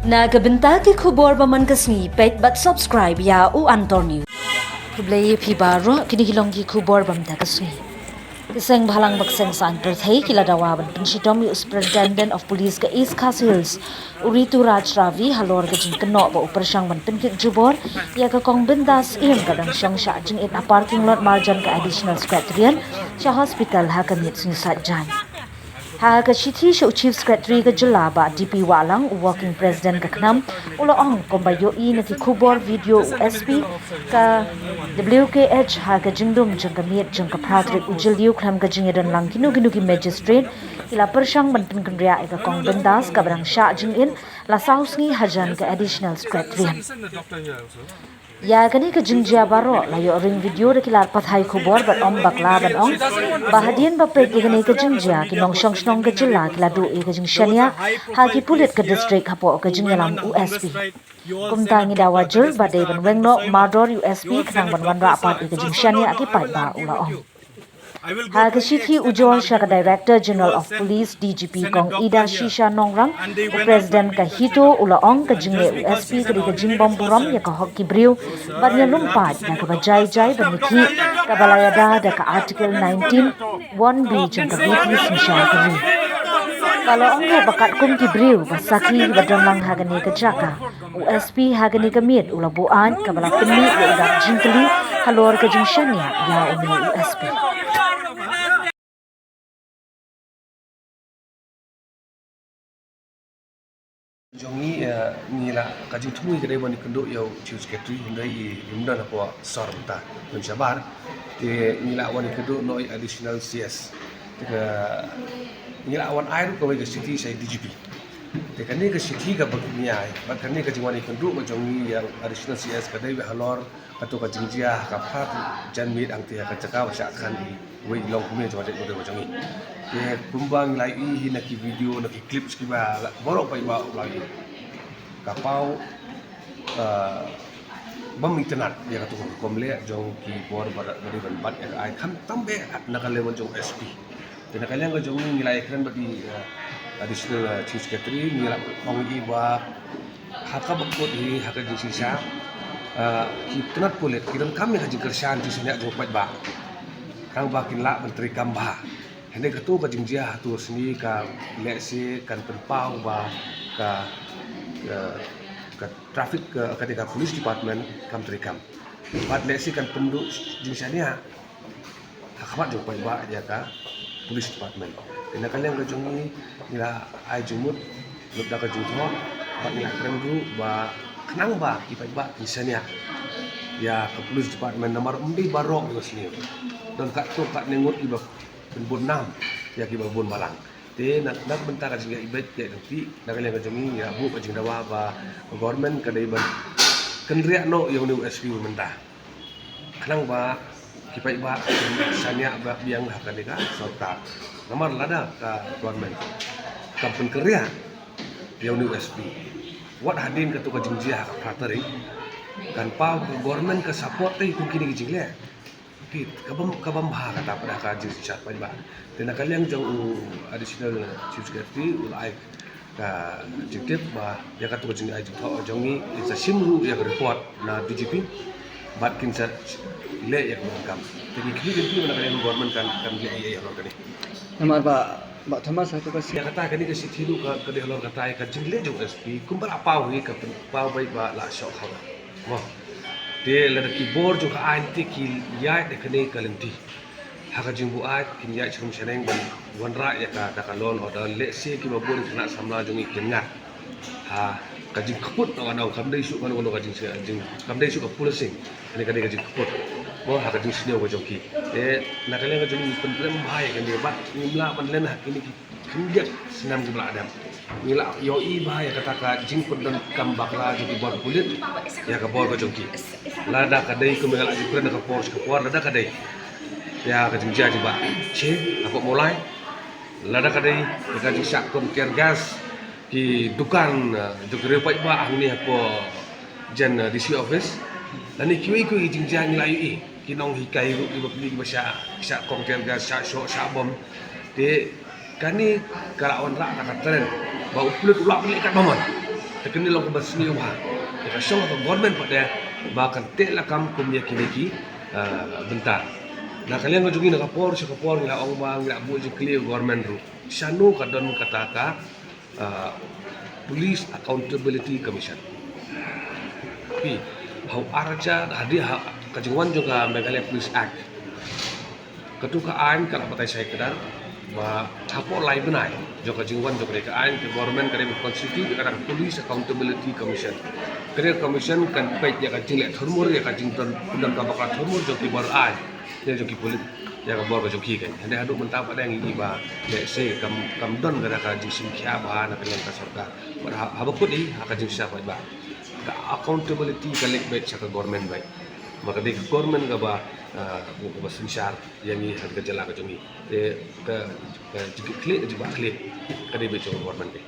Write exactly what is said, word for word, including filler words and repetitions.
Na ka bynta ki khubor ba man ka sngi, peit bad subscribe ïa U Antor News. Khublei ïa phi baroh, kine ki long ki khubor ba man ka sngi. Ka seng bhalang bad ka seng saiñ pyrthei ki la dawa ban pynshitom ïa u Superintendent of Police ka East Khasi Hills, u Rituraj Ravi, halor ka jingkynnoh ba u pyrshang ban pynkit jubor ïa ka Kong Bindas Syiem kaba dang shong sha jingit ha parking lot marjan ka Additional Secretariat sha hospital ha ka miet sngi Saitjaiñ. Ha ka shithi sha u Chief Secretary ka jylla, Bah D P Wahlang, u Working President ka KHNAM, u la ong kumba ïohi na ki khubor video u S P ka W K H ha ka jingdum jong ka miet jong ka phra tarik u Jylliew khlem ka jingïadonlang kino kino ki magistrate, ki la pyrshang ban pynkynriah ïa ka Kong Bindas kaba dang shah jingit la saw sngi hajan ka Additional Secretary. Ïa kane ka jingjia baroh la ïoh ring video da ki lad pathai khubor bad ym bakla ban ong ba hadien ba peit ïa kane ka jingjia, ki nongshong shnong ka jylla ki la duh ïa ka jingshaniah ha ki pulit ka district hapoh ka jingïalam u S P. Kumta ngi dawa jur ba dei ban weng noh mardor u S P khnang ban wanrah pat ïa ka jingshaniah ki paidbah, u la ong. Ha ka shithi ujor sha ka Director General of Police, D G P, Kong Idashisha Nongrang, u President ka HITO u la ong ka jingleh u S P ka dei ka jingbym burom ïa ka hok ki briew bad ïalum paid da kaba jai jai ban ïakhih kaba la ïada da ka Article nineteen one B jong ka VT synshar ka ri. Ka la ong ruh ba katkum ki briew ba sakhi ba don lang ha kane ka jaka, u S P ha kane ka miet u la buaid kaba la pynmih ïa u dak jingkylli halor ka jingshaniah ïa une u S P. Jong ngi, eh, ngi la, ka jingthmu ngi ka dei ban ïakynduh ïa u Chief Secretary, hynrei i ym don hapoh sor mynta, don shabar. Te ngi la wan ïakynduh noh ïa u Additional C S. Te ka, ngi la wan ai ruh kawei ka shithi sha i D G P. Te kane ka shithi kaba ngi ai, bad kane ka jingwan ïakynduh ka jong ngi ïa u Additional C S ka dei beit halor kato ka jingjia ha ka phra janmiet hangtei ha ka jaka ba shah khan iwei i longkmie jong ka jaitbynriew ka jong ngi. Te kumba ngi la ïohi na ki video, na ki clips kiba la, baroh paidbah u la ïohi. Ka paw, eh, bym itynnad ïa kato ka rukom leh jong ki bor ba, ba dei ban bat ïa ka aiñ, khamtam beit na ka level jong u S P. Te na ka liang ka jong ngi, ngi la ïakren bad i, eh, Additional, eh, Chief Secretary, ngi la ong ïa i ba ha kaba kut hi ha ka jingshisha, eh, ki tnat pulit ki donkam ïa ka jingkyrshan jingshaniah jong u paidbah, tang ba kin lah ban treikam bha. Hynrei kato ka jingjia hato ka sngi ka lehse kan pynpaw ba ka, eh, ka traffic, ka, ka dei ka police department kam treikam. Bad lehse kan pynduh jingshaniah ha khmat jong u paidbah ïa ka police department. Te na ka liang ka jong ngi, ngi la ai jingmut lut da ka jingthoh bad ngi la kren ruh ba khnang ba ki paidbah kin shaniah ïa ka police department, namar ym dei baroh kiba sniew. Don katto katne ngut kiba pynbun nam ïa kiba bun balang. Te na, na ka bynta ka jingïaid beit ïaid lynti, na ka liang ka jong ngi ngi la buh ka jingdawa ba ka government ka dei ban kynriah noh ïa une u S P mynta, khnang ba ki paidbah kin shaniah ba biang ha kane ka sorkar. Namar lada ka government kam pynkynriah ïa une u S P, wat hadien kato ka jingjia ha ka phra tarik, kan paw ba ka government ka support te kum kine ki jingleh. Te ka bym, ka bym bha kata pat ha ka jingshisha paidbah. Te na ka liang jong u Additional Chief Secretary u la ai ka jingtip ba ïa kato ka jingai jingthoh jong ngi, kin sa shim ruh ïa ka report na D G P bad kin sa leh ïa ka kam. Te ngi khmih lynti ba na ka liang government kan, kan leh ïa, ïa halor kane. Namar ba, Bah Thomas, ha kato ka shi- Ïa kata kane ka shithi ruh ka, ka dei halor kata ïa ka jingleh jong u S P kumba la paw hi, ka pynpaw beit ba la shoh khawra. Mo. Te lada ki bor jong ka aiñ te ki ïaid da kane ka lynti, ha ka jingbuaid kin ïaid sharum shaneng ban wanrah ïa kata ka law and order, lehse kiba bun ki khynnah samla jong ngi kin ngat ha ka jingkput, na ka nong kam dei shuh kano kano ka jing, jing, kam dei shuh ka policing. Kane ka dei ka jingkput mo ha ka jingsniew ka jong ki. Te na ka liang ka jong ngi, pynrem bha ïa kane bad ngim lah ban len ha kine ki khyndiat snem kiba la dep. Ngi la ïohi bha ïa kata ka jingpyndonkam bakla jong ki bor pulit ïa ka bor ka jong ki. Lada ka dei kum ba nga la ju kren ha ka por sha ka por, lada ka dei ïa ka jingjia jingbache hapoh Mawlai, lada ka dei ïa ka jingshah kong tear gas ki dukan, eh, jong ki riew paidbah hangne hapoh jan, eh, D C office, lane kiwei kiwei ki jingjia ngi la ïohi. Ki nonghikai ruh kiba pynlong kiba shah, shah kong tear gas, shah shoh, shah bom. Te kane ka la wanrah da ka trend ba u pulit u lah ban leh katba mon. Kane long kaba sniew bha. Ïa ka shong ka government pat de ba kan teh lakam kum ïa kine ki, ah, bynta. Na ka liang ka jong ngi na ka por sha ka por ngi la ong ba ngi la buh jingkylli ïa ka government ruh. Shano ka don kata ka, ah, Police Accountability Commission. Phi, ha u ar hajar, hadien ha ka jingwan jong ka Meghalaya Police Act. Katu ka aiñ ka la batai shai kdar ba hapoh lai bnai jong ka jingwan jong kane ka aiñ, ka government ka dei ban constitute ïa kata ka Police Accountability Commission. Kane ka commission kan peit ïa ka jingleh thurmur, ïa ka jingdon, don ka bakla thurmur jong ki bor aiñ, ïa jong ki pulit, ïa ka bor ka jong ki kan. Hynrei haduh mynta pat de ngi i ba lehse kam, kam don kata ka jingshim khia bha na ka liang ka sorkar. Bad ha, haba kut i ha ka jingshisha pat ba ka accountability ka leit beit sha ka government beit. Ba ka dei ka government kaba, ah, kaba synshar ïa ngi ha ka jylla ka jong ngi. Te ka, ka jingkitkhlieh, ka jingbakla khlieh ka dei beit jong ka government beit.